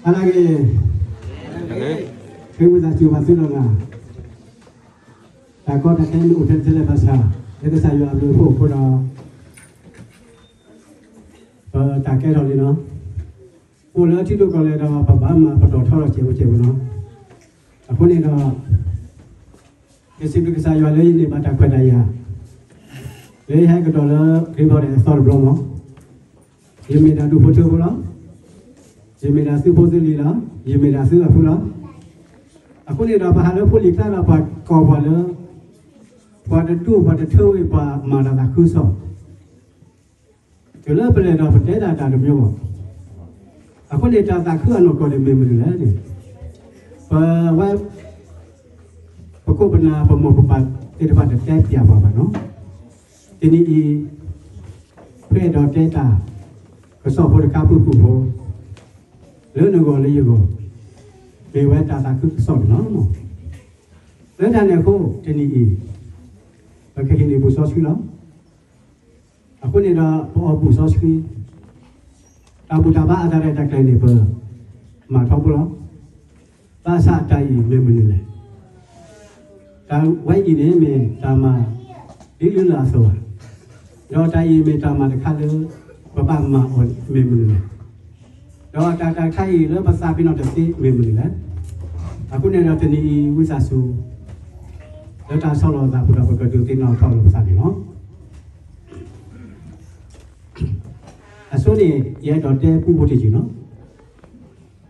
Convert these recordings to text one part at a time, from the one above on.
အါလၢဂ့ၤ, ဃ့ဝံသးစူၤဘၣ်သုဒီးနၤ, တၢ်ကီတၢ်ခဲမ့ၢ်အိၣ်ထဲတဖၣ်လၢဘၣ်ဆၣ်, လၢကစၢ်ယွၤအဘျုးအဖှိၣ်အဃိဒီး, ပတၢ်ကဲထီၣ်လံနီၤ, အိၣ်လၢထံဒိၣ်ကီၢ်လဲၢ်ဒီး ပဘၣ်မၤပတီၢ်ထီဒီးစဲးဖိစဲးဖိနီၤ, အဃိန့ၣ်ဒီး ယစံးဘျုးကစၢ်ယွၤလၢယန့ၢ်ဘၣ်တၢ်ခွဲးတၢ်ယာ်, လၢယဟဲကဒီးလၢ Green Border အသီတဘျီမး, ယမ့ၢ်တၢ်ဒူၣ်ဖိထၢဖိလီၤ, ယမ့ၢ်တၢ်သုးဖိသုးလံၤလီၤ, ယမ့ၢ်တၢ်သုးအဖုလီၤ. အဃိန့ၣ်ဒီး ပဟးလၢဖိလံၤကျါဒီး ပှၤကိးပှၤလၢ ပှၤတဒူၣ်ပှၤတထၢဝဲ ပှၤမၤတၢ်သးခုကစီၣ် တုၤလၢပလဲၤဒီးပတဲဒၣ်တၢ်တမံၤဘၣ်. အဃိန့ၣ် တၢ်သးခုအနီၢ်ကီၢ်န့ၣ်မ့ၢ်မနုၤလဲၣ်န့ၣ်, ပဝဲ ပခိၣ်ပနၢ်ပမိၢ်ပပၢ်သ့ၣ်တဖၣ်တတဲပျးပှၤဘၣ်နီၤ. တနံၤအံၤ ပအဲၣ်ဒိးတဲတၢ်ကစီၣ်ဖိတခါဖုၣ်ဖုၣ်ဖိ လၢနဂီၢ်လၢယဂီၢ်, မ့ၢ်ဝဲတၢ်သးခုကစီၣ်န့ၣ်လီၤ. လၢတၢ်န့ၣ်အဃိ တနံၤအံၤ ပကဟံးန့ၢ်ဘူၣ်စီဆှံလီၤ. အဃိန့ၣ်ဒီး ပအီၣ်ဘူၣ်စီဆှံ, တၢ်ဘူၣ်တၢ်ဘါအတၢ်ရဲၣ်တၢ်ကျဲၤန့ၣ် ပမၤထီဘိလီၤ. ဘၣ်ဆၣ်တၢ်အံၤမ့ၢ်မနုၤလဲၣ်. တၢ်ဝဲအံၤန့ၣ်မ့ၢ်တၢ်မၤဒ်လုၢ်လၢ်အသိးဘၣ်, ဒီးတၢ်အံၤမ့ၢ်တၢ်မၤတခါလၢ ပဘၣ်မၤအီၤမ့ၢ်မနုၤလဲၣ်. ဒီးတၢ်တခါအံၤလၢပသးပ့ၤနီၣ်တသ့မ့ၢ်မနုၤလဲၣ်. အဃိန့ၣ်ဒီးတနံၤအံၤဝံသးစူၤ လၢတၢ်ဆီၣ်လီၤသးပူၤဒီး ပကဒုးသ့ၣ်နီၣ်ထီၣ်လီၤပသးန့ၣ်လီၤ. အဆိန့ၣ် ယအဲၣ်ဒိးတဲပူဖိတယုၢ်နီၤ.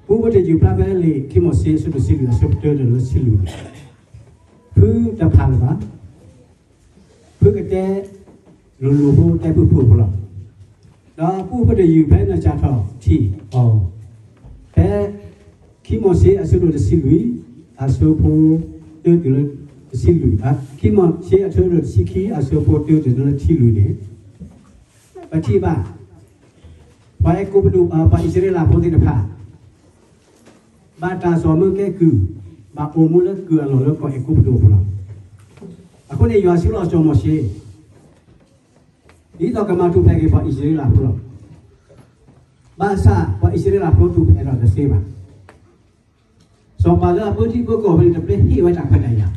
ပူဖိတယုၢ်ဖျါဖဲလံာ်ခံမိၤၡ့ အဆၢဒိၣ်တဆံလွံၢ် အဆၢဖိတၢတုၤလၢတဆံလွံၢ်န့ၣ်, ဖုတဖးလၢၤဘၣ်, ဖုကတဲလိၤလိၤဖိ တဲဖုၣ်ဖုၣ်ဖိလီၤ. ဒီးပူဖိတယုၢ်ဖဲနစးထီၣ်ထံၣ်အီၤ ဖဲခံမိၤၡ့ အဆၢဒိၣ်တဆံလွံၢ် အဆၢဖိတၢတုၤလၢတဆံလွံၢ်, ခံမိၤၡ့ အဆၢဒိၣ်တဆံခံ အဆၢဖိတၢတုၤလၢတဆံလွံၢ်န့ၣ်, ပထံၣ်ဘၣ် ပှၤအဲၤကူပတူး, ပှၤအံၣ်စရ့လးဖိသ့ၣ်တဖၣ် ဘၣ်တၢ်စိာ်မၢကဲကုၢ်, ဘၣ်အိၣ်မူလၢကုၢ်အလီၢ်လၢကီၢ်အဲၤကူပတူးအပူၤလီၤ. အဃိန့ၣ် ယွၤဆှၢလီၤစီၤမိၤၡ့ ဒ်သိးကမၤထူၣ်ဖျဲးက့ၤပှၤအံၣ်စရ့လးဖိလီၤ. ဘၣ်ဆၣ် ပှၤအံၣ်စရ့လးဖိတူၢ်ဖျဲးဒီးတသ့ဘၣ်. စီၤပၤလၢအပၢထံပၢကီၢ်ဖဲန့ၣ် တပျဲဟ့ၣ်ဝဲတၢ်ခွဲးတၢ်ယာ်.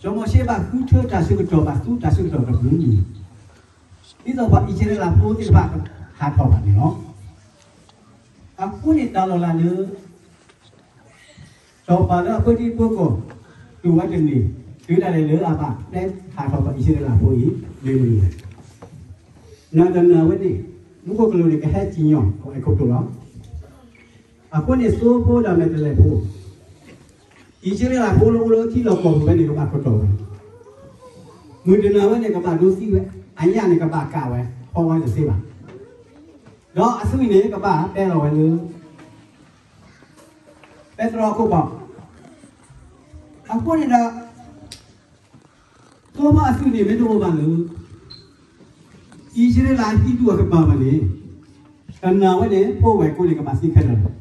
စီၤမိၤၡ့ဘၣ်ဃုထၢတၢ်ဆၢကတီၢ်, ဘၣ်သူတၢ်ဆၢကတီၢ်တမံၤ, ဒ်သိးပှၤအံၣ်စရ့လးဖိသ့ၣ်တဖၣ်ဟးထီၣ်ဘၣ်န့ၣ်လီၤ. အဃိန့ၣ်တၢ်လီၤလးလၢ စီၤပၤလၢအပၢထံပၢကီၢ် တူၢ်ဝဲတန့ၢ်, တုၤဒၣ်လဲာ်လၢအဘၣ်တဲဟးထီၣ်ပှၤအံၣ်စရ့လးဖိအံၤ မ့ၢ်မနုၤလဲၣ်. နၤတနၤဝဲန့ၣ် မူခိၣ်ကလူးန့ၣ် ကဟဲစံၣ်ညီၣ်ကီၢ်အဲၤကူပတူးလီၤ. အဃိန့ၣ် သိဖိဒီးမဲာ်တဲးလဲးဖိ, အံၣ်စရ့လးဖိလၢအိၣ်လၢထံလီၢ်ကီၢ်ပူၤဝဲန့ၣ် ကဘၣ်ကတီၢ်ဝဲ, မုၢ်တနၤဝဲန့ၣ် ကဘၣ်ဒိသံဝဲ, အညၣ်န့ၣ် ကဘၣ်ကးဝဲ, ဖီဝဲတသ့ဘၣ်. ဒီးအသွံၣ်န့ၣ် ကဘၣ်ပဲလီၤဝဲလၢ ပဲတြီခိၣ်ဘီ, အဃိန့ၣ်ဒီး သိဖိအသွံၣ်န့ၣ် မ့ၢ်တအိၣ်ဘၣ်လၢ အံၣ်စရ့လးအဟံၣ်ဒူၣ်အကပၤဘၣ်န့ၣ်, တနၤဝဲန့ၣ် ဖိဝဲၢ်ကိန့ၣ် ကဘၣ်သံခဲလၢာ်လီၤ.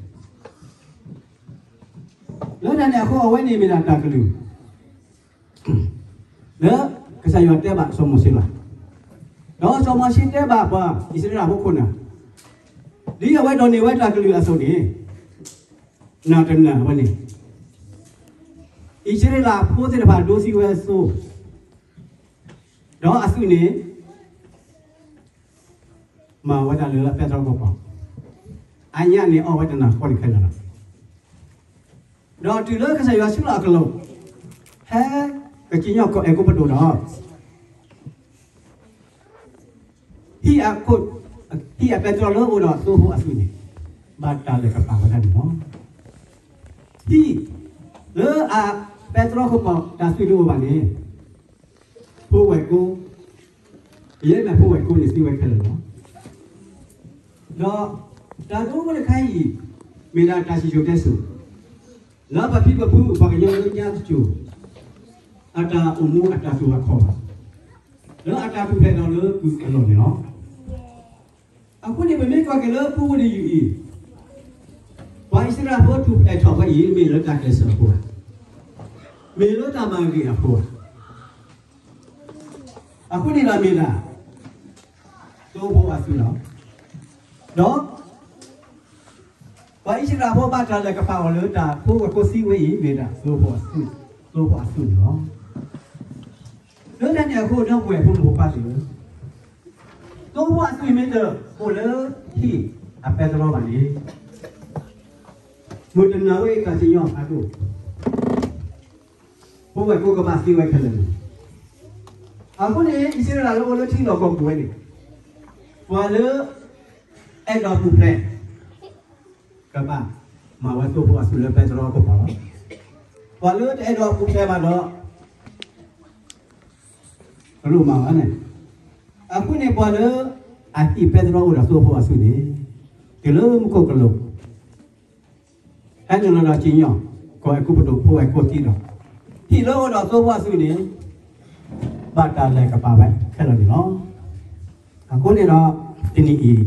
လၢတၢ်န့ၣ်အဃိ အဝဲန့ၣ်မ့ၢ်ဒၣ်တၢ်ကလုၢ် လၢကစၢ်ယွၤတဲဘၣ်စီၤမိၤၡ့လီၤ. ဒီးစီၤမိၤၡ့တဲဘၣ်ပှၤအံၣ်စရ့လးဖိခိၣ်နၢ်, ဒ်အဝဲဒိးန့ၢ်ဝဲတၢ်ကလုၢ်အသိးန့ၣ်, နၤတနၤဝဲန့ၣ် အံၣ်စရ့လးဖိသ့ၣ်တဖၣ်ဒိသံဝဲအသိး, ဒီးအသွံၣ်န့ၣ် မၤဝဲဒၣ်လၢအပဲတြီခိၣ်ဘီ, အညၣ်န့ၣ်အီၣ်ဝဲတနၤဃီန့ၣ်ခဲလၢာ်လီၤ. ဒီးတုၤလၢကစၢ်ယွၤဆှၢလီၤအကလူး ဟဲကစံၣ်ညီၣ်ကီၢ်အဲၤကူပတူးဒီး ဟံၣ်အခိၣ်, ဟံၣ်အပဲတြီလၢအအိၣ်ဒီးသိဖိအသွံၣ်န့ၣ် ဘၣ်တၢ်လဲၤကပၤဝဲဒၣ်န့ၣ်လီၤ. ဟံၣ်လၢအပဲတြီခိၣ်ဘီတၢ်သွံၣ်တအိၣ်ဘၣ်န့ၣ် ဖိဝဲၢ်ကိ, ယဲၢ်မ့ၢ်ဖိဝဲၢ်ကိန့ၣ်သံဝဲခဲလၢာ်လီၤ. ဒီးတၢ်ဒိဖိတခါအံၤ မ့ၢ်ဒၣ်တၢ်စံၣ်စိၤတဲစိၤ လၢပဖံပဖုပှၤကညီလၢညါတစိၤ အတၢ်အိၣ်မူအတၢ်တူၢ်ဘၣ်ခီၣ်ဘၣ် လၢအတၢ်ထူၣ်ဖျဲးဒီးလၢကုၢ်အလီၢ်န့ၣ်လီၤ. အဃိန့ၣ် ပမ့ၢ်ကွၢ်က့ၤလၢပူဖိတယုၢ်အံၤ, ပှၤအံၣ်စရ့လးဖိထူၣ်ဖျဲးထီၣ်ဝဲအံၤ မ့ၢ်လၢတၢ်ကျဲးစၢးအဃိဧါ, မ့ၢ်လၢတၢ်မၤဂ့ၤအဃိဧါ. အဃိန့ၣ်ဒီးမ့ၢ်ဒၣ် သိဖိအသွံၣ်လီၤ. ဒီး ပှၤအံၣ်စရ့လးဖိဘၣ်တၢ်လဲၤကပာ်အီၤလၢတၢ်ဖိဝဲၢ်ကိးသံဝဲအံၤ မ့ၢ်ဒၣ်သိဖိအသွံၣ်, သိဖိအသွံၣ်န့ၣ်လီၤ. လၢတၢ်န့ၣ်အဃိ ဒီပုၢ်ဝဲၢ်ဖိမုၣ်ဖိခွါသ့ၣ်ဧၢ, သိဖိအသွံၣ်မ့ၢ်တအိၣ်လၢဟံၣ်အပဲတြီဘၣ်န့ၣ်, မုၢ်တနၤဝဲအံၤတၢ်စံၣ်ညီၣ်ဖးဒိၣ်, ဖိဝဲၢ်ကိးကဘၣ်သံဝဲခဲလၢာ်န့ၣ်, အဃိန့ၣ် အံၣ်စရ့လးလၢအိၣ်လၢထံလီၢ်ကီၢ်ပူၤဝဲန့ၣ်, ပှၤလၢ အဲၣ်ဒိးပူၤဖျဲး ကဘၣ်မၤဝဲသိဖိအသွံၣ်လၢပဲတြီအကပၤလီၤ. ပှၤလၢတအဲၣ်ဒိးပူၤဖျဲးဘၣ်ဒီး တလိၣ်မၤဘၣ်န့ၣ်, အဃိန့ၣ်ပှၤလၢ အဟံၣ်ပဲတြီအိၣ်ဒီးသိဖိအသွံၣ်န့ၣ်, တုၤလၢမူခိၣ်ကလူး ဟဲနုာ်လီၤဒီးစံၣ်ညီၣ် ကီၢ်အဲၤကူပတူး ဖိဝဲၢ်ကိးသံဒီး, ဟံၣ်လၢအိၣ်ဒီးသိဖိအသွံၣ်န့ၣ် ဘၣ်တၢ်လဲၤကပာ်ဝဲခဲလၢာ်န့ၣ်လီၤ. အဃိန့ၣ်ဒီး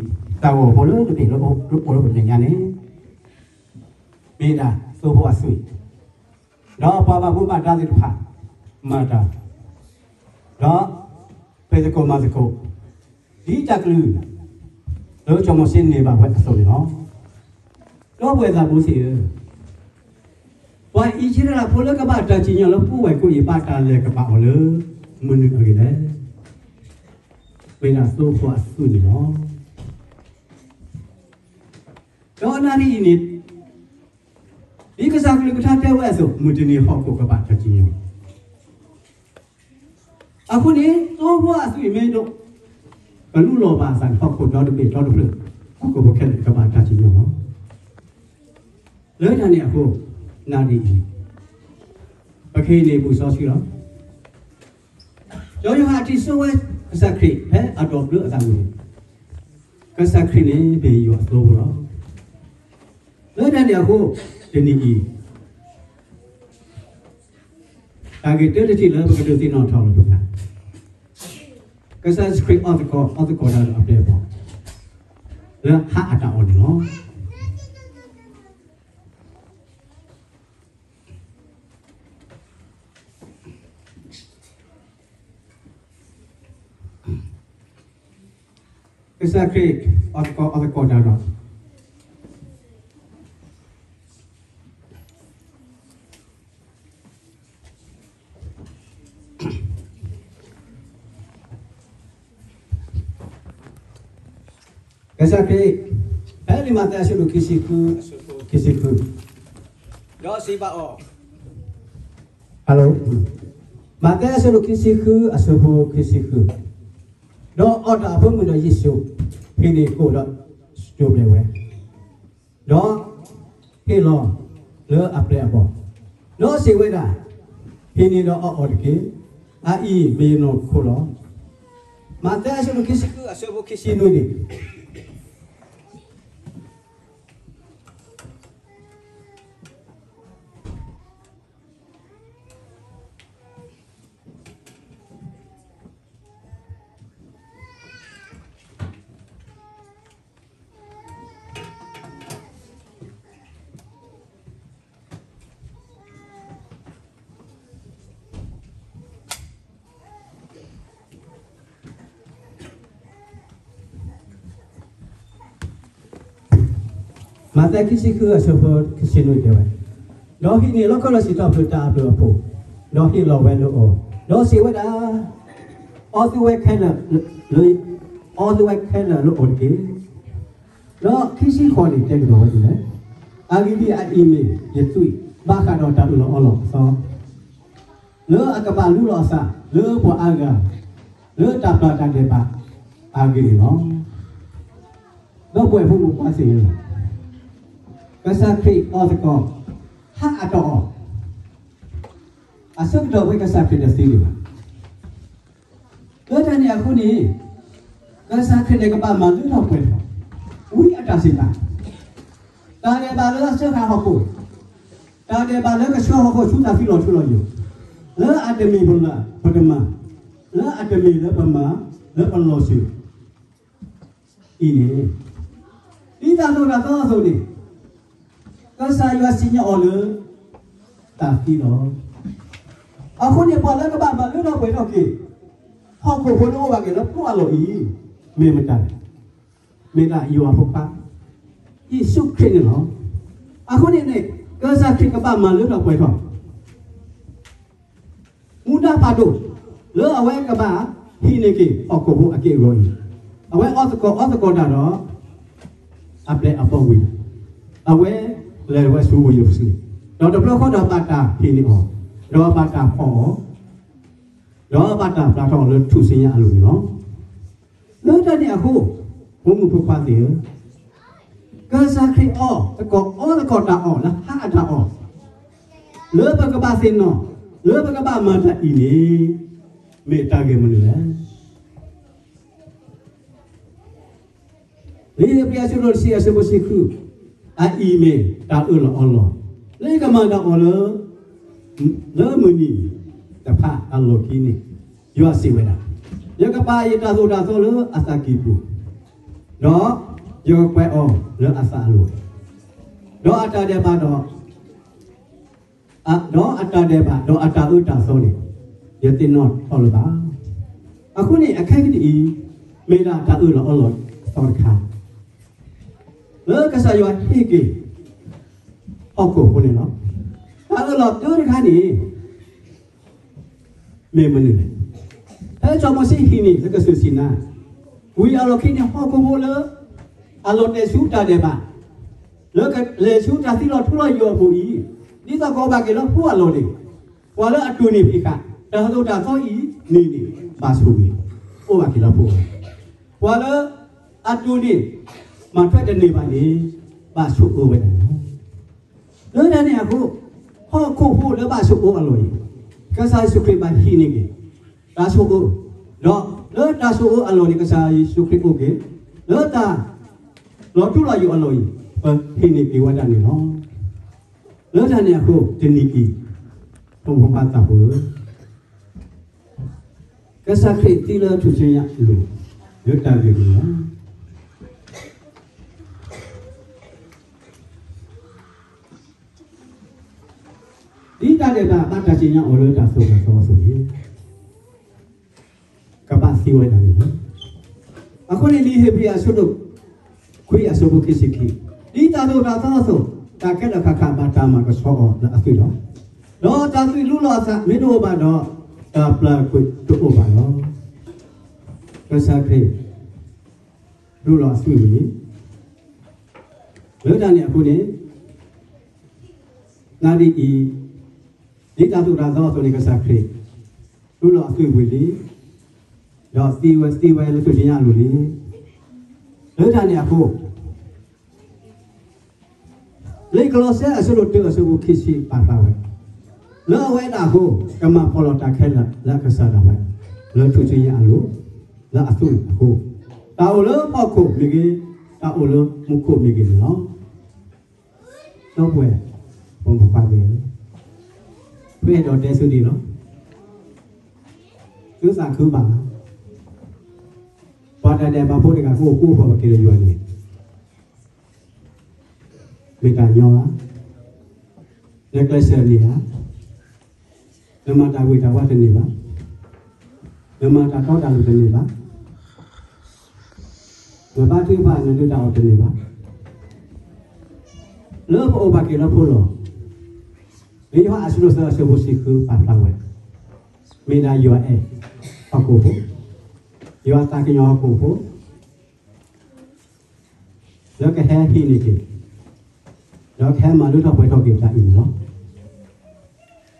တနံၤအံၤ တၢ်ဂီၤဖိလၢတဘ့ၣ်လၢအိၣ်လၢပမဲာ်ညါန့ၣ် မ့ၢ်ဒၣ်သိဖိအသွံၣ်, ဒီးပှၤဘၣ်မူဘၣ်ဒါသ့ၣ်တဖၣ် မၤတၢ်, ဒီး ပှၤသကိးမၤသကိး ဒ်တၢ်ကလုၢ် လၢစီၤမိၤၡ့န့ၢ်ဘၣ်ဝဲအသိးန့ၣ်လီၤ. ဒီပုၢ်ဝဲၢ်သးဘိသ့ၣ်ဧၢ, ပှၤအံၣ်စရ့လးဖိလၢကဘၣ်တၢ်စံၣ်ညီၣ်လၢပှၤဝဲၢ်ကိးအံၤ ဘၣ်တၢ်လဲၤကပာ်အီၤလၢ မနုၤအဂ့ၢ်လဲၣ်. မ့ၢ်ဒၣ်သိဖိအသွံၣ်န့ၣ်လီၤ. ဒီးနၣ်ရံၣ်အံၤန့ၣ် ဒ်ကစၢ်ကလုၢ်ကထါတဲဝဲအသိး မုၢ်တနံၤဟီၣ်ခိၣ်ကဘၣ်တၢ်စံၣ်ညီၣ် အဃိန့ၣ် သိဖိအသွံၣ်မ့ၢ်ဒိး ကလူလီၤဘၣ်အသးန့ၣ် ဟီၣ်ခိၣ်ဒီတဘ့ၣ်ဒီတဖျၢၣ် ဟီၣ်ခိၣ်ဖိခဲလၢာ်ကဘၣ်တၢ်စံၣ်ညီၣ်လီၤ. လၢတၢ်န့ၣ်အဃိ နၣ်ရံၣ်အံၤ ပကဟ့ၣ်န့ၢ်ဘူၣ်စီဆှံလီၤ. စီၤယိၤဟၣ်တံၢ်စိဝဲ ကစၢ်ခရံာ်ဖဲအဒိးဘျၢအသးန့ၣ်, ကစၢ်ခရံာ်န့ၣ်မ့ၢ်ယွၤအသိဖိလီၤ. လၢတၢ်န့ၣ်အဃိ တနံၤအံၤ တၢ်ဂ့ၢ်တၢတထံၣ်လၢပကဒုးသ့ၣ်နီၣ်ထီၣ်လီၤပသး, ကစၢ်ယ့ၣ်ၡူးခရံာ်အီၣ်သကိး အီၣ်သကိးတၢ်ဒီးအပျဲၢ်အဘီၣ် လၢဟးအတၢ်အီၣ်န့ၣ်လီၤ. ကစၢ်ခရံာ် အီၣ်သကိး အီၣ်သကိးတၢ်ဒီး ကစၢ်ခရံာ် ဖဲလံာ်မးသဲအဆၢဒိၣ်ခံဆံဃု အဆၢဖိခံဆံဃု, ဒီးစံးဘၣ်အီၤ, မးသဲအဆၢဒိၣ်ခံဆံဃု အဆၢဖိခံဆံဃု, ဒီးအီၣ်တၢ်အဖိမုၣ်ဒီးယ့ၣ်ၡူး ဟံးန့ၢ်ကိၣ်ဒီး ကၠိဘျဲးဝဲ ဒီးဟ့ၣ်လီၤလၢအပျဲၢ်အဘီၣ်, ဒီးစံးဝဲဒၣ်, ဟံးန့ၢ်ဒီးအီၣ်အီၤတက့ၢ်, အအံၤမ့ၢ်ယနီၢ်ခိလီၤ. မးသဲအဆၢဒိၣ်ခံဆံဃု အဆၢဖိခံဆံနွံန့ၣ် မးသဲခံဆံဃု အဆၢဖိခံဆံနွံတဲဝဲ, ဒီးဟံးန့ၢ်လီခီလီဆံးထီၣ်ဖျၢၣ်တၢ်အဘျုးအဖှိၣ်, ဒီးဟ့ၣ်လီၤဝဲလၢအီၤ, ဒီးစံးဝဲဒၣ်, အီသုဝဲခဲလၢာ်လၢ, အီသုဝဲခဲလၢာ်လၢအီၤတက့ၢ်. ဒီးခံဆံဃိးန့ၣ်တဲကဒီးဝဲဒ်လဲၣ်, အဂ့ၢ်ဒ်အံၤမ့ၢ်ယသွံၣ် ဘၣ်ဃးဒီးတၢ်အၢၣ်လီၤအီလီၤအသီ လၢအကဘၣ်လူလီၤအသးလၢပှၤအါဂၤ လၢတၢ်ပျၢ်တၢ်ဒဲးဘးအဂ့ၢ်န့ၣ်လီၤ. ဒီပုၢ်ဝဲၢ်ဖိမုၣ်ဖိခွါသ့ၣ်ဧၢ, ကစၢ်ခရံာ်အီၣ်သကိး ဟးအတၢ်အီၣ်, အဆၢကတီၢ်ဝဲကစၢ်ခရံာ်တသံဒံးဘၣ်. လၢတၢ်န့ၣ်အဃိန့ၣ် ကစၢ်ခရံာ်န့ၣ်ကဘၣ်မၤလၢထီၣ်ပှဲၤထီၣ် ဝံအတၢ်စံးပာ်, တၢ်ဒဲးဘးလၢအစၢဃာ်ဟီၣ်ခိၣ်, တၢ်ဒဲးဘးလၢကဆှၢဟီၣ်ခိၣ်ဆူတၢ်သံလီၤထူလီၤယိာ်, လၢအတမ့ၢ်ပမၤ, ပတမၤ, လၢအတမ့ၢ်လၢပမၤ, လၢပလီၤစၢၤ အံၤန့ၣ်, ဒ်တၢ်သိၣ်တၢ်သီအသိးန့ၣ်, ကစၢ်ယွၤစံၣ်ညီၣ်အီၤလၢ တၢ်သံလီၤ. အဃိန့ၣ် ပှၤလၢကဘၣ်မၤလၢထီၣ်ပှဲၤထီၣ်က့ၤ ဟီၣ်ခိၣ်ဖိလၢအိၣ်ဘၣ်က့ၤလၢပှၢ်လီၤအံၤ မ့ၢ်မတၤလဲၣ်. မ့ၢ်ဒၣ်ယွၤဖိခွါ ယ့ၣ်ၡူးခရံာ်န့ၣ်လီၤ. အဃိန့ၣ်န့ၣ် ကစၢ်ခရံာ်ကဘၣ်မၤလၢထီၣ်ပှဲၤထီၣ် မူဒါဖးဒိၣ် လၢအဝဲကဘၣ်ဟံးန့ၢ်က့ၤဟီၣ်ခိၣ်ဖိအက့ၢ်အဂီၤအံၤ, အဝဲအီသကိးအီသကိးတၢ်ဒီး အပျဲၢ်အဘီၣ်ဝံၤ, အဝဲလဲၤဝဲဆူဝ့ၢ်ယရူၤၡလ့ၣ်, ဒီးတဘျီဃီဒီးဘၣ်တၢ်ဟ့ၣ်န့ၢ်အီၤ, ဒီးဘၣ်တၢ်ဖီၣ်အီၤ, ဒီးဘၣ်တၢ်ပျၢ်ထီၣ်အီၤလၢထူၣ်စုညါအလိၤန့ၣ်လီၤ. လၢတၢ်န့ၣ်အဃိ, ဖိမုၣ်ဖိခွါသ့ၣ်ဧၢ, ကစၢ်ခရံာ်အီသကိးအီသကိးတၢ်အီၣ်လၢဟါအတၢ်အီၣ်, လၢပကဘၣ်သ့ၣ်နီၣ်, လၢပကဘၣ်မၤတၢ်အံၤန့ၣ်, မ့ၢ်တၢ်ဂ့ၢ်မနုၤလဲၣ်. လံာ်ဧ့ၤဘြံၤအဆၢဒိၣ်တဆံအဆၢဖိတဆံဃု, အအံၤမ့ၢ်တၢ်အၢၣ်လီၤအီလီၤ, လၢယကမၤတၢ်အီၣ်လၢ လၢမုၢ်နံၤတဖၣ်အလီၢ်ခံန့ၣ်, ယွၤစံးဝဲဒၣ်, ယကပာ်ယတၢ်သိၣ်တၢ်သီလၢအသးကံၢ်ပူၤ, ဒီးယကကွဲးအီၤလၢအသးအလိၤ, ဒီးအတၢ်ဒဲးဘးဒီး ဒီးအတၢ်ဒဲးဘး ဒီးအတၢ်အၢတၢ်သီန့ၣ် ယသ့ၣ်နီၣ်ထီၣ်လၢၤဘၣ်. အဃိန့ၣ် အခဲကနံၣ်အံၤ မ့ၢ်ဒၣ်တၢ်အၢၣ်လီၤအီလီၤအသီတခါ လၢကစၢ်ယွၤဟ့ၣ်က့ၤ ဟီၣ်ခိၣ်ဖိန့ၣ်လီၤ. တၢ်အၢၣ်လီၤတၢတခါန့ၣ် မ့ၢ်မနုၤလဲၣ်. ဖဲစီၤမိၤၡ့ဟံးန့ၢ်လၢကစၢၢ်စံနါ ဝံၤအလီၢ်ခံန့ၣ် ဟီၣ်ခိၣ်ဖိလၢ အလီၤတဲာ်ဆူတၢ်ဒဲးဘး, လၢကလဲၤဆူတၢ်သံလီၤထူလီၤယိာ်အပူၤအံၤ, ဒ်သိးကအိၣ်ဘၣ်က့ၤလၢဖိအလီၢ်န့ၣ်, ပှၤလၢအတိၢ်န့ၢ်ဖံးဃာ် တၢ်သိၣ်တၢ်သီအံၤန့ၣ်န့ၣ် ဘၣ်ဆိၣ်ဂ့ၤ, အိၣ်ဘၣ်က့ၤလၢဖိအလီၢ်, ပှၤလၢအတိၢ်န့ၢ် မၤထွဲတန့ၢ်ဘၣ်န့ၣ် ဘၣ်ဆိၣ်အၢဝဲဒၣ်န့ၣ်လီၤ. လၢတၢ်န့ၣ်အဃိ, ဟီၣ်ခိၣ်ဖိလၢဘၣ်ဆိၣ်အၢအလီၢ်အံၤ, ကစၢ်ယ့ၣ်ၡူးခရံာ်ဘၣ်ဟံးန့ၢ်က့ၤ တၢ်ဆိၣ်အၢ, ဒီးလၢတၢ်ဆိၣ်အၢအလီၢ်န့ၣ် ကစၢ်ယ့ၣ်ၡူးခရံာ်အိၣ်က့ၤ, လၢတၢ်လီၤထူလီၤယိာ်အလီၢ်အံၤ ပဟံးန့ၢ်က့ၤဝဲဒၣ်န့ၣ်လီၤ. လၢတၢ်န့ၣ်အဃိ တနံၤအံၤ, ဖိမုၣ်ဖိခွါသးဖိဧၢ, ကစၢ်ခရံာ်သံလၢထူၣ်စုညါအလိၤ လၢတၢ်ဂ့ၢ်န့ၣ်လီၤ. ဒ်တၢ်ဒဲးဘးဘၣ်တၢ်စံၣ်ညီၣ်အီၤလၢ တၢ်သိၣ်တၢ်သီအသိးန့ၣ် ကဘၣ်သံဝဲဒၣ်န့ၣ်လီၤ. အဃိန့ၣ် လံာ်ဧ့ၤဘြံၤအဆၢဒိၣ်ခွံအဆၢဖိခံဆံခံ, ဒ်တၢ်သိၣ်တၢ်သီအသိး, တၢ်ခဲလၢာ်ဃၣ်ဃၣ်ဘၣ်တၢ်မၤကဆှီအီၤလၢအသွံၣ်လီၤ. ဒီးတၢ်သွံၣ်လူလီၤအသးမ့ၢ်တအိၣ်ဘၣ်ဒီး, တၢ်ပျၢ်ကွံာ်တအိၣ်ဘၣ်လီၤ. ကစၢ်ခရံာ် လူလီၤအသွံၣ်ဝံၤလံ. လၢတၢ်န့ၣ်အဃိန့ၣ်, နၣ်ရံၣ်အံၤ, ဒ်တၢ်သိၣ်တၢ်သီအသိးန့ၣ် ကစၢ်ခရံာ် လူလီၤအသွံၣ်ဝံၤလံ, ဒီးသံဝဲသံဝဲလၢထူၣ်စုညါအလိၤလံ. လၢတၢ်န့ၣ်အဃိ, လံာ်ကလီးစဲအဆၢဒိၣ်တၢအဆၢဖိခံဆံပာ်ဖျါဝဲ, လၢအဝဲဒၣ်အဃိ ကမၤပိာ်လီၤတၢ်ခဲလၢာ်လၢအကစၢ်ဒၣ်ဝဲ, လၢထူၣ်စုညါအလိၤ, လၢအသွံၣ်အဃိ, တၢ်အိၣ်လၢဟီၣ်ခိၣ်မ့ၢ်ဂ့ၤ, တၢ်အိၣ်လၢမူခိၣ်မ့ၢ်ဂ့ၤန့ၣ်လီၤ. ဒီပုၢ်ဝဲၢ်, ဖိမုၣ်ဖိခွါသ့ၣ်ဧၢ, ပအဲၣ်ဒိးတဲဆူဒံးလီၤ. သုသးခုဘၣ်ဧါ. ပှၤတၢ်ဒဲးဘးဖိတဂၤ ကအိၣ်ဃူအိၣ်ဖိးက့ၤလၢယွၤန့ၣ် မ့ၢ်တၢ်ညီဧါ. နကျဲးစၢးန့ၢ်ဧါ. နမၤတၢ်ဂ့ၤတၢ်ဝါတန့ၢ်ဘၣ်. နမၤတၢ်တီတၢ်လိၤတန့ၢ်ဘၣ်. နဘါထုကဖၣ် နဒုးတၢ်အီၣ်တန့ၢ်ဘၣ်. လၢပအိၣ်ဘၣ်က့ၤလၢဖိလီၤ. လံာ်ယိၤဟၣ်အဆၢဒိၣ်သၢအဆၢဖိတဆံဃုပာ်ဖျါဝဲ, မ့ၢ်ဒၣ်ယွၤအဲၣ်ဟီၣ်ခိၣ်ဖိ, ယွၤသးကညီၤဟီၣ်ခိၣ်ဖိ လၢကဟဲဟံးန့ၢ်က့ၤ, ဒီးကဟဲမၤလၢထီၣ်ပှဲၤထီၣ်က့ၤတၢ်အံၤန့ၣ်လီၤ.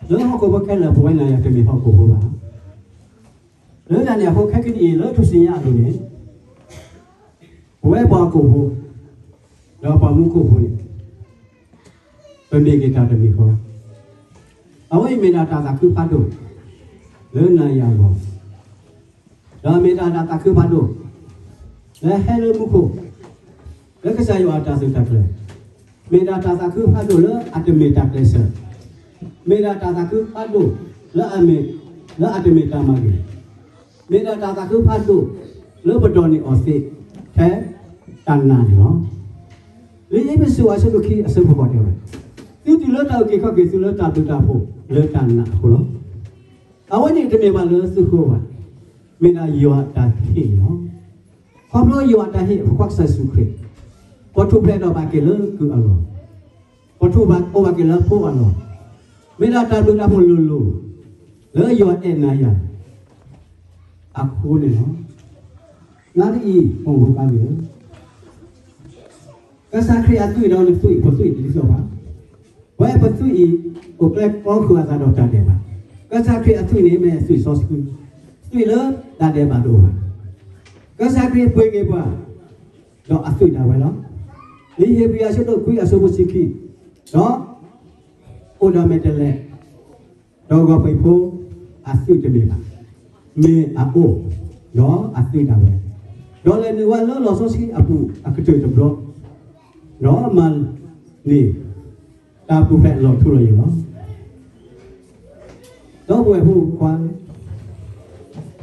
လၢဟီၣ်ခိၣ်ဖိခဲလၢာ် ပဝဲနၤယၤတမ့ၢ်ဟီၣ်ခိၣ်ဖိဘၣ်. လၢတၢ်န့ၣ်အဃိ ခဲကနံၣ်အံၤ လၢထူၣ်စုညါအလိၤန့ၣ်, ပဝဲပှၤဟီၣ်ခိၣ်ဖိ, ဒီးပှၤမူခိၣ်ဖိန့ၣ် ပမ့ၢ်က့ၤတၢ်တမံၤဃီ, အဝဲအံၤမ့ၢ်ဒၣ်တၢ်သးခုဖးဒိၣ် လၢနၤယၤအဂီၢ်, ဒီးမ့ၢ်ဒၣ်တၢ်သးခုဖးဒိၣ် လၢဟဲလၢမူခိၣ်, လၢကစၢ်ယွၤအတၢ်သုးတၢ်ကျဲၤ, မ့ၢ်ဒၣ်တၢ်သးခုဖးဒိၣ်လၢအတမ့ၢ်တၢ်ကျဲးစၢး, မ့ၢ်ဒၣ်တၢ်သးခုဖးဒိၣ်လၢအမ့ၢ်, လၢအတမ့ၢ်တၢ်မၤဂ့ၤ, မ့ၢ်ဒၣ်တၢ်သးခုဖးဒိၣ် လၢပဒိးန့ၢ်အီၤသ့ ဖဲတၢ်နာ်န့ၣ်လီၤ. လံာ်အ့းဖ့းစူးအဆၢဒိၣ်ခံအဆၢဖိဃိးတဲဝဲ, သုတုၤလၢတၢ်အုၣ်က့ၤခီၣ်က့ၤသုလၢတၢ်ဘျုးတၢ်ဖှိၣ်လၢတၢ်နာ်အဃိလီၤ. အဝဲန့ၣ်တမ့ၢ်ဘၣ်လၢသုဃိဘၣ်, မ့ၢ်ဒၣ်ယွၤအတၢ်ဟ့ၣ်န့ၣ်လီၤ. ခီဖျိယွၤအတၢ်ဟ့ၣ်အဖိခွါကစၢ်ယ့ၣ်ၡူးခရံာ်, ပှၤထူၣ်ဖျဲးဒီးဘၣ်က့ၤလၢကုၢ်အဂီၢ်, ပထိၣ်ဘၣ်အိၣ်ဘၣ်က့ၤလၢဖိအလီၢ်, မ့ၢ်ဒၣ်တၢ်ဘျုးတၢ်ဖှိၣ်လိၤလိၤ လၢယွၤအဲၣ်နၤယၤအဃိန့ၣ်လီၤ. နၣ်ရံၣ်အံၤ ဖိမုၣ်ဖိခွါသ့ၣ်ဧၢ, ကစၢ်ခရံာ်အသွံၣ်ဒီးနသွံၣ် ပသွံၣ်တဒ်သိးဘၣ်. ပဝဲပသွံၣ်အံၤ အိၣ်ကျဲကီဃုာ်အသးဒီးတၢ်ဒဲးဘး, ကစၢ်ခရံာ်အသွံၣ်န့ၣ်မ့ၢ်သွံၣ်စီဆှံ, သွံၣ်လၢတၢ်ဒဲးဘးတအိၣ်ဘၣ်. ကစၢ်ခရံာ်ပှ့ၤက့ၤပှၤ ဒီးအသွံၣ်ဒၣ်ဝဲလီၤ. လံာ်ဧ့ၤဘြံၤအဆၢဒိၣ်ခွံအဆၢဖိဆံခံ, ဒီးအိၣ်ဒီးမဲာ်တဲးလဲး, ဒီးဂီၤဖံးဖိအသွံၣ်တမ့ၢ်ဘၣ်, မ့ၢ်အအိၣ်ဒီးအသွံၣ်ဒၣ်ဝဲ, ဒီးလဲၤနုာ်ဝဲလၢလီၢ်စီဆှံအပူၤအကတၢၢ်တဘျီ, ဒီးမၤန့ၢ်တၢ်ပူၤဖျဲးလီၤထူလီၤယိာ်လီၤ. ဒီပုၢ်ဝဲၢ်ဖိခွါ,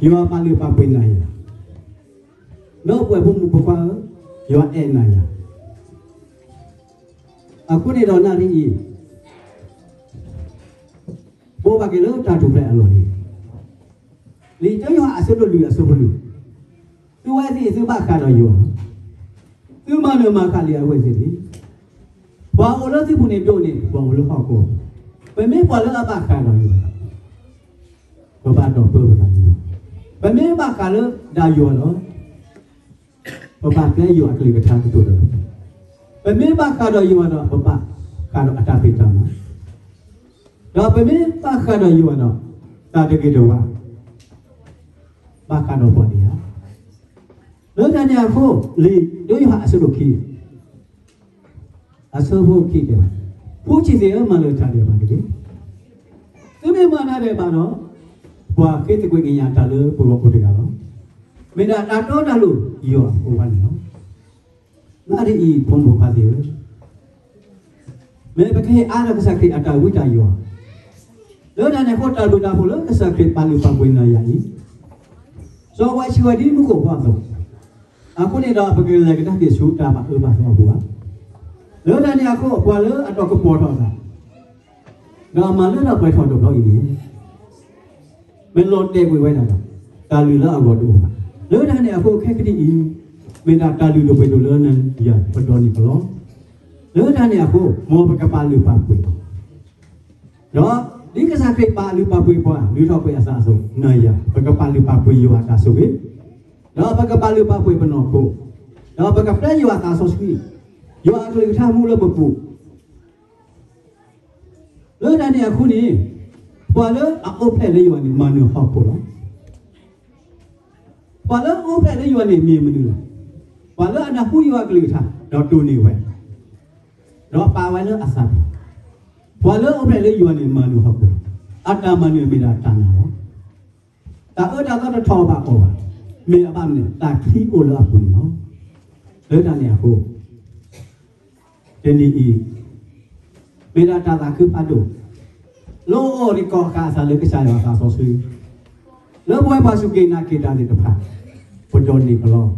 ယွၤပာ်လုၢ်ပာ်ပှ့ၤနၤယၤ, ဒီပုၢ်ဝဲၢ်ဖိမုၣ်ဖိခွါဧၢ, ယွၤအဲၣ်နၤယၤ. အဃိန့ၣ်ဒီးနၣ်ရံၣ်အံၤ ပအိၣ်ဘၣ်က့ၤလၢတၢ်ထူၣ်ဖျဲးအလီၢ်န့ၣ်, လံာ်တၢယိၤဟၣ်အဆၢဒိၣ်လွံၢ်အဆၢဖိလွံၢ်, သုဝဲသ့ၣ် သုဘၣ်ဃးဒီးယွၤ, သုမၤနၢၤမၤဃၣ်လံအဝဲသ့ၣ်န့ၣ်, ပှၤအိၣ်လၢသုပူၤန့ၣ်ဒိၣ်န့ၢ်ပှၤအိၣ်လၢဟီၣ်ခိၣ်, ပမ့ၢ်ပှၤလၢအဘၣ်ဃးဒီးယွၤဒီး ပဘၣ်ဒီးပၢပသးလၢယွၤ, ပမ့ၢ်ဘၣ်ဃးလၢဒၣ်ယွၤဒီး ပဘၣ်ပျဲယွၤအကလုၢ်ကထါကတိၤတၢ်, ပမ့ၢ်ဘၣ်ဃးဒီးယွၤဒီး ပဘၣ်ဃးဒီးအတၢ်ဖံးတၢ်မၤ, ဒီးပမ့ၢ်ဘၣ်ဃးဒီးယွၤဒီး တၢ်တဂ့ၤတဝါ ဘၣ်ဃးဒီးပှၤဒံးဧါ. လၢတၢ်န့ၣ်အဃိ လံာ်တၢယိၤဟၣ်အဆၢဒိၣ်ခံ အဆၢဖိခံတဲဝဲ, ဖိဆံးသ့ၣ်ဧၢ, မၤလၢတၢ်ဒဲးဘးတက့ၢ်. သုမ့ၢ်မၤတၢ်ဒဲးဘးဒီး ပှၤဃ့သကွံာ်ကညးတၢ်လၢပဂီၢ်အိၣ်တဂၤလီၤ. မ့ၢ်ဒၣ်တၢ်တီတၢ်လိၤ ယွၤအဖိခွါန့ၣ်လီၤ. နၣ်ရံၣ်အံၤ ဖိမုၣ်ဖိခွါသ့ၣ်ဧၢ, မ့ၢ်ပကဟ့ၣ်အါထီၣ်ကစၢ်ခရံာ်အတၢ်ဝံတၢ်ယွၤ, လၢတၢ်န့ၣ်အဃိ တၢ်ဘျုးတၢ်ဖှိၣ်လၢကစၢ်ခရံာ်ပာ်လုၢ်ပာ်ပှ့ၤနၤယၤအံၤ, စီၤဝဲဆံးဝဲဒ်မူခိၣ်ဖိအသိး, အဃိန့ၣ်ဒီး ပကလဲၤကဒါက့ၤဆူတၢ်ဘၣ်အၢဘၣ်သီအပူၤဘၣ်. လၢတၢ်န့ၣ်အဃိ ပှၤလၢအတီၢ်ကပီၤထီၣ်အသး ဒီးမၤလၢထီၣ်ပှဲၤထီၣ်တဘျီအံၤန့ၣ်, မ့ၢ်လီၤတဲာ်ကွံာ်ဝဲဒၣ်ဒီး တၢ်လုၢ်လၢအဂီၢ်တအိၣ်ဘၣ်. လၢတၢ်န့ၣ်အဃိ ခဲကနံၣ်အံၤ မ့ၢ်ဒၣ်တၢ်လုၢ်ဒိၣ်ပှ့ၤဒိၣ်လၢနၤယၤ ပဒိးန့ၢ်ပလီၢ်. လၢတၢ်န့ၣ်အဃိ မ်ပကပာ်လုၢ်ပာ်ပှ့ၤ ဒီးဒ်ကစၢ်ခရံာ်ပာ်လုၢ်ပာ်ပှ့ၤပှၤ လုၢ်ထီၣ်ကွံာ်အသးအသိး နၤယၤ ပကပာ်လုၢ်ပာ်ပှ့ၤယွၤအတၢ်ဆိၣ်ဂ့ၤ, ဒီးပကပာ်လုၢ်ပာ်ပှ့ၤပနီၢ်ခိ, ဒီးပကပျဲယွၤသးစီဆှံ, ယွၤအကလုၢ်ကထါမူလၢပပူၤ လၢတၢ်န့ၣ်အဃိန့ၣ်, ပှၤလၢအအိၣ်ဖျဲၣ်လၢယွၤန့ၣ် မၤနၢၤဟီၣ်ခိၣ်လီၤ. ပှၤလၢအအိၣ်ဖျဲၣ်လၢယွၤန့ၣ်မ့ၢ်မနုၤလဲၣ်. ပှၤလၢအနၢ်ဟူယွၤအကလုၢ်ကထါ ဒီးတိၢ်န့ၢ်ဝဲ, ဒီးပာ်ဝဲလၢအသးပူၤ, ပှၤလၢအအိၣ်ဖျဲၣ်လၢယွၤန့ၣ် မၤနၢၤဟီၣ်ခိၣ်လီၤ. အတၢ်မၤနၢၤမ့ၢ်ဒၣ်တၢ်နာ်လီၤ. တၢ်အၢတၢ်သီတထီၣ်ဘၣ်အီၤဘၣ်. မ့ၢ်အဘၣ်မနုၤလဲၣ်, တၢ်ခံအိၣ်လၢအပူၤန့ၣ်လီၤ. လၢတၢ်န့ၣ်အဃိ တနံၤအံၤ မ့ၢ်ဒၣ်တၢ်သးခုဖးဒိၣ် လၢအအိၣ်ဒံးကိးဃာ်အသးလၢကစၢ်ယွၤသးစီဆှံ, လၢပဝဲပှၤစူၢ်က့ၤနာ်က့ၤတၢ်သ့ၣ်တဖၣ် ပဒိးန့ၢ်ပလီၢ်.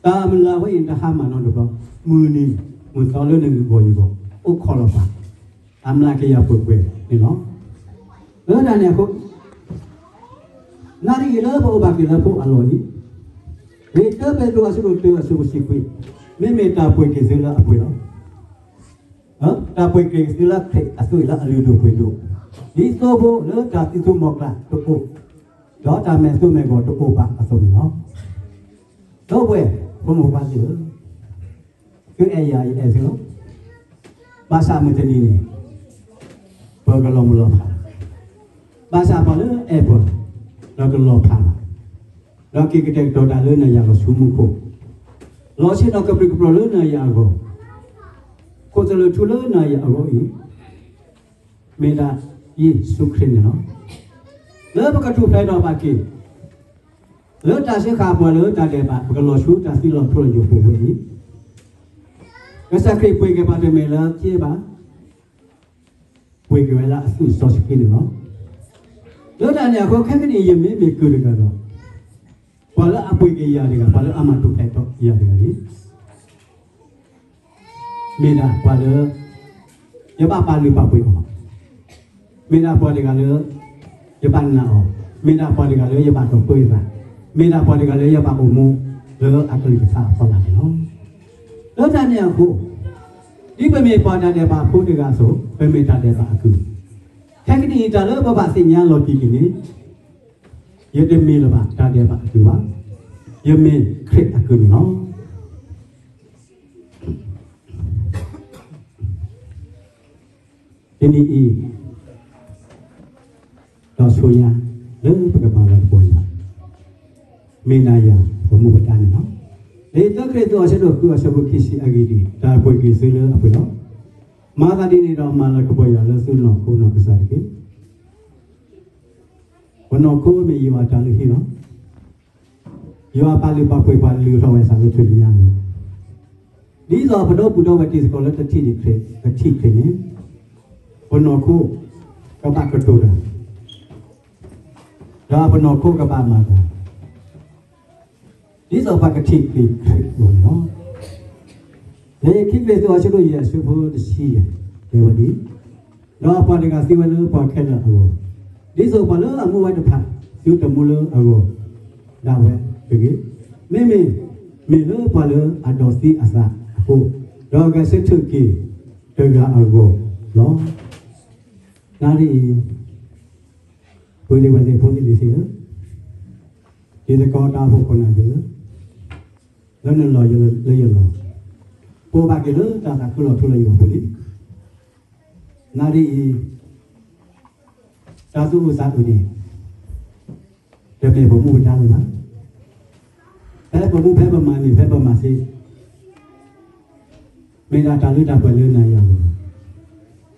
တၢ်မုၢ်လၢ်ဝဲအံၤ တဟါမၢ်နီတဘျီ, မုၢ်နံၤမုၢ်သီလၢနဂ့ၢ်ဂီၢ်ယဂီၢ် အိၣ်ခိးလီၤပာ် အမျးကယၤပှဲၤပှဲၤန့ၣ်လီၤ. လၢတၢ်န့ၣ်အဃိ နၣ်ရံၣ်အံၤလၢပအိၣ်ဘၣ်က့ၤလၢဖိအလီၢ်အံၤ, လံာ်တၢပ့းတရူးအဆၢဒိၣ်တၢအဆၢဖိတဆံခွံ, မ့မ့ၢ်တၢ်ပှ့ၤက့ၤသုလၢအပှ့ၤလီၤ. တၢ်ပှ့ၤက့ၤသုလၢခရံာ်အသွံၣ်လၢအလုၢ်ဒိၣ်ပှ့ၤဒိၣ်, ဒ်သိးဖိလၢတၢ်သံသိမီၤကျၢ်တအိၣ်, ဒီးတၢ်မဲာ်သူမဲာ်ဂီၤတအိၣ်ဘၣ်အသိးန့ၣ်လီၤ. ဒီပုၢ်ဝဲၢ် ဖိမုၣ်ဖိခွါသ့ၣ်ဧၢ, သုအဲၣ်ယၤယအဲၣ်သုလီၤ. ဘၣ်ဆၣ်မုၢ်တနံၤန့ၣ် ပကလီၤမုၢ်လီၤဖး, ဘၣ်ဆၣ်ပှၤလၢအအဲၣ်ပှၤ ဒီးကလီၤဖးလီၤ, ဒီးက့ၤကတဲာ်ကတီၤတၢ်လၢနၤယၤလီၤဆူမူခိၣ်, လီၤဆ့ၣ်နီၤကပြုၢ်ကပြီၤလၢနၤယၤအဂီၢ်, ခိၣ်သလုးထူလၢနၤယၤအဂီၢ်အံၤ မ့ၢ်ဒၣ်ယ့ၣ်ၡူးခရံာ်န့ၣ်လီၤ. လၢပကထူၣ်ဖျဲးထီၣ်ဘၣ်က့ၤ လၢတၢ်စၢဃာ်ပှၤလၢတၢ်ဒဲးဘး ပကလီၤဆူတၢ်သံလီၤထူလီၤယိာ်ပူၤဝဲအံၤ, ကစၢ်ခရံာ်ပှ့ၤက့ၤပှၤတမ့ၢ်လၢကဲဘၣ်, ပှ့ၤက့ၤဝဲလၢအသွံၣ်စီဆှံန့ၣ်လီၤ. လၢတၢ်န့ၣ်အဃိ ခဲကနံၣ်အံၤ ယမ့ၢ်မ့ၢ်ကုၢ်တဂၤဒီး ပှၤလၢအပှ့ၤက့ၤယၤတဂၤ, ပှၤလၢအမၤထူၣ်ဖျဲးထီၣ်ယၤတဂၤန့ၣ် မ့ၢ်ဒၣ်ပှၤလၢ ယဘၣ်ပာ်လုၢ်ပာ်ပှ့ၤအီၤ, မ့ၢ်ဒၣ်ပှၤတဂၤလၢ ယဘၣ်နာ်အီၤ, မ့ၢ်ဒၣ်ပှၤတဂၤလၢယဘၣ်ဒိးပၢအသး, မ့ၢ်ဒၣ်ပှၤတဂၤလၢယဘၣ်အိၣ်မူလၢအကလုၢ်ကထါအဖီလာ်န့ၣ်လီၤ. လၢတၢ်န့ၣ်အဃိ ဒ်ပမ့ၢ်ပှၤတၢ်ဒဲးဘးဖိတဂၤအသိး, ပမ့ၢ်တၢ်ဒဲးဘးအကုၢ်. ခဲကနံၣ်အံၤ တၢ်လၢပဘၣ်သ့ၣ်ညါလီၤတံၢ်က့ၤန့ၣ်, ယတမ့ၢ်လၢၤဘၣ်တၢ်ဒဲးဘးအကုၢ်ဘၣ်, ယမ့ၢ်ခရံာ်အကုၢ်န့ၣ်လီၤ. တနံၤအံၤ ဒီးဆိညါလၢပကမၤလၤကပီၤယွၤ, မ့ၢ်နၤယၤ ပမူပဒါန့ၣ်လီၤ. လံာ်တၢကရံၣ်သူး အဆၢဒိၣ်ဃု အဆၢဖိခံဆံ အဂ့ၢ်ဒ်အံၤ, တၢ်ပှ့ၤက့ၤသုလၢအပှ့ၤလီၤ. မၤသးဒ်န့ၣ်ဒီး မၤလၤကပီၤယွၤလၢသုနီၢ်ခိနီၢ်ကစၢ်တက့ၢ်. ပနီၢ်ခိမ့ၢ်ယွၤအတၢ်လုၢ်ဟံၣ်လီၤ. ယွၤပာ်လုၢ်ပာ်ပှ့ၤပှၤလုၢ်ထီၣ်ဝဲသးလၢထူၣ်စုညါအလိၤ, ဒ်သိးပဒီပုၢ်ဒီဝဲၢ်တံၤသကိးလၢတထံၣ်န့ၣ်ခရံာ်, တထံၣ်ခရံာ်န့ၣ်, ပနီၢ်ခိကဘၣ်ကတိၤတၢ်, ဒီးပနီၢ်ခိကဘၣ်မၤတၢ်, ဒ်သိးပှၤကထံၣ်က့ၤခရံာ်အဂီၢ်န့ၣ်လီၤ. လံာ်ခံကရံၣ်သူး အဆၢဒိၣ်ယဲၢ် အဆၢဖိတဆံယဲၢ် တဲဝဲဒ်အံၤ, ဒီးပှၤတဂၤသံဝဲလၢပှၤခဲလၢာ်အဂီၢ်, ဒ်သိးပှၤလၢအမူဝဲတဖၣ် သုတမူလၢအဂီၢ်ဒၣ်ဝဲတဂ့ၤ, မ့မ့ၢ် မ့ၢ်လၢပှၤလၢအဒိးသံအသးအဃိ, ဒီးအဂဲၤဆၢထၢၣ်က့ၤတဂၤအဂီၢ်လီၤ. နၣ်ရံၣ်အံၤ ပုၢ်သ့ၣ်ဝဲၢ်သ့ၣ် ဖိသ့ၣ်လံၤသ့ၣ်ဧၢ, တံၤသကိးတၢ်အိၣ်ဖှိၣ်ခိၣ်နၢ်သ့ၣ်ဧၢ, လၢနလီၢ်လၢယလီၢ်, ပဘၣ်က့ၤလၢတၢ်သးခုလီၤထူလီၤယိာ်အပူၤလံ. နၣ်ရံၣ်အံၤ တၢ်သူၣ်အုးသးအုးန့ၣ် တမ့ၢ်ပမူပဒါလၢၤဘၣ်. ဖဲပမူဖဲပမၤန့ၣ် ဖဲပမၤသ့ မ့ၢ်ဒၣ်တၢ်လၢတၢ်ပှဲၤလၢနၤယၤအဂီၢ်,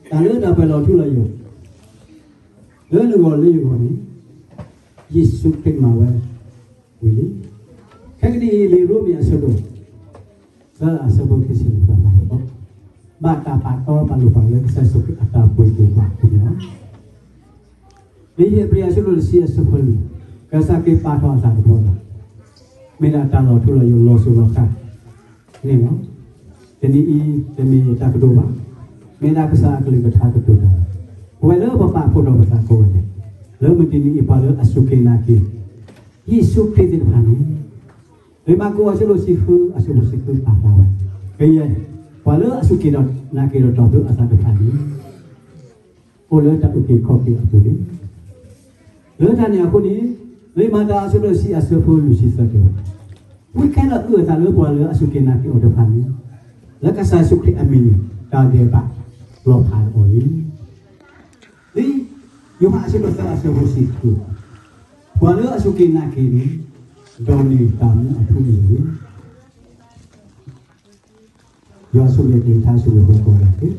တၢ်လၢတၢ်ပှဲၤလီၤထူလီၤယိာ် လၢနဂီၢ်လၢယဂီၢ်န့ၣ် ယ့ၣ်ၡူးခရံာ်မၤဝဲဝံၤလံ. ခဲကနံၣ်အံၤ လံာ်ရိမ့ၤအဆၢဒိၣ်သၢ အဆၢဖိခံဆံလွံၢ် ပာ်ဖျါလီၤ, ဘၣ်တၢ်ပာ်တီပာ်လိၤပှၤလၢကစၢ်ယ့ၣ်ၡူးခရံာ်အတၢ်ပှ့ၤက့ၤပှၤအပူၤန့ၣ်လီၤ. လံာ်ဧ့ၤဘြံၤ အဆၢဒိၣ်တဆံ အဆၢဖိလွံၢ်, ကစၢ်ခရံာ်ပာ်ထီၣ်အသးတဘျီဘၣ်, မ့ၢ်ဒၣ်တၢ်လီၤထူလီၤယိာ် လီၤစိၤလီၤဃၣ်န့ၣ်လီၤ. တနံၤအံၤ တမ့ၢ်တၢ်ကတိၤဘၣ်, မ့ၢ်ဒၣ်ကစၢ်အကလုၢ်ကထါကတိၤတၢ်လီၤ. ပဝဲလၢပပာ်ဖှိၣ်ဒီးပသးကိးဂၤဒဲး, လၢမုၢ်တနံၤအံၤ ပှၤလၢအစူၢ်က့ၤနာ်က့ၤ ယ့ၣ်ၡူးခရံာ်သ့ၣ်တဖၣ်န့ၣ်, လံာ်မၢ်ကူး အဆၢဒိၣ်တဆံဃု အဆၢဖိတဆံဃု ပာ်ဖျါဝဲ, ကယဲၢ် ပှၤလၢအစူၢ်က့ၤနာ်က့ၤဒီးတီၢ်ပၢအသးတဖၣ်န့ၣ် အိၣ်လၢတၢ်အုၣ်က့ၤခီၣ်က့ၤအပူၤန့ၣ်လီၤ. လၢတၢ်န့ၣ်အဃိန့ၣ်, လံာ်မၤတၢ် အဆၢဒိၣ်တဆံ အဆၢဖိလွံၢ်ဆံသၢတဲဝဲ, ဝံခဲလၢာ်အုၣ်အသးလၢပှၤလၢအစူၢ်က့ၤနာ်က့ၤအီၤတဖၣ်န့ၣ်, လၢကစၢ်ယ့ၣ်ၡူးခရံာ်အမံၤန့ၣ် တၢ်ဒဲးဘးလီၤဖးလီၤအီၤလံ. လံာ်ယိၤဟၣ် အဆၢဒိၣ်သၢ အဆၢဖိတဆံဃု, ပှၤလၢအစူၢ်က့ၤနာ်က့ၤန့ၣ်, ဒိးန့ၢ်တၢ်မူအထူအယိာ်လီၤ. ယွၤဆိၣ်ဂ့ၤက့ၤတၢ်ဆိၣ်ဂ့ၤဖိကိးဂၤဒဲးတက့ၢ်.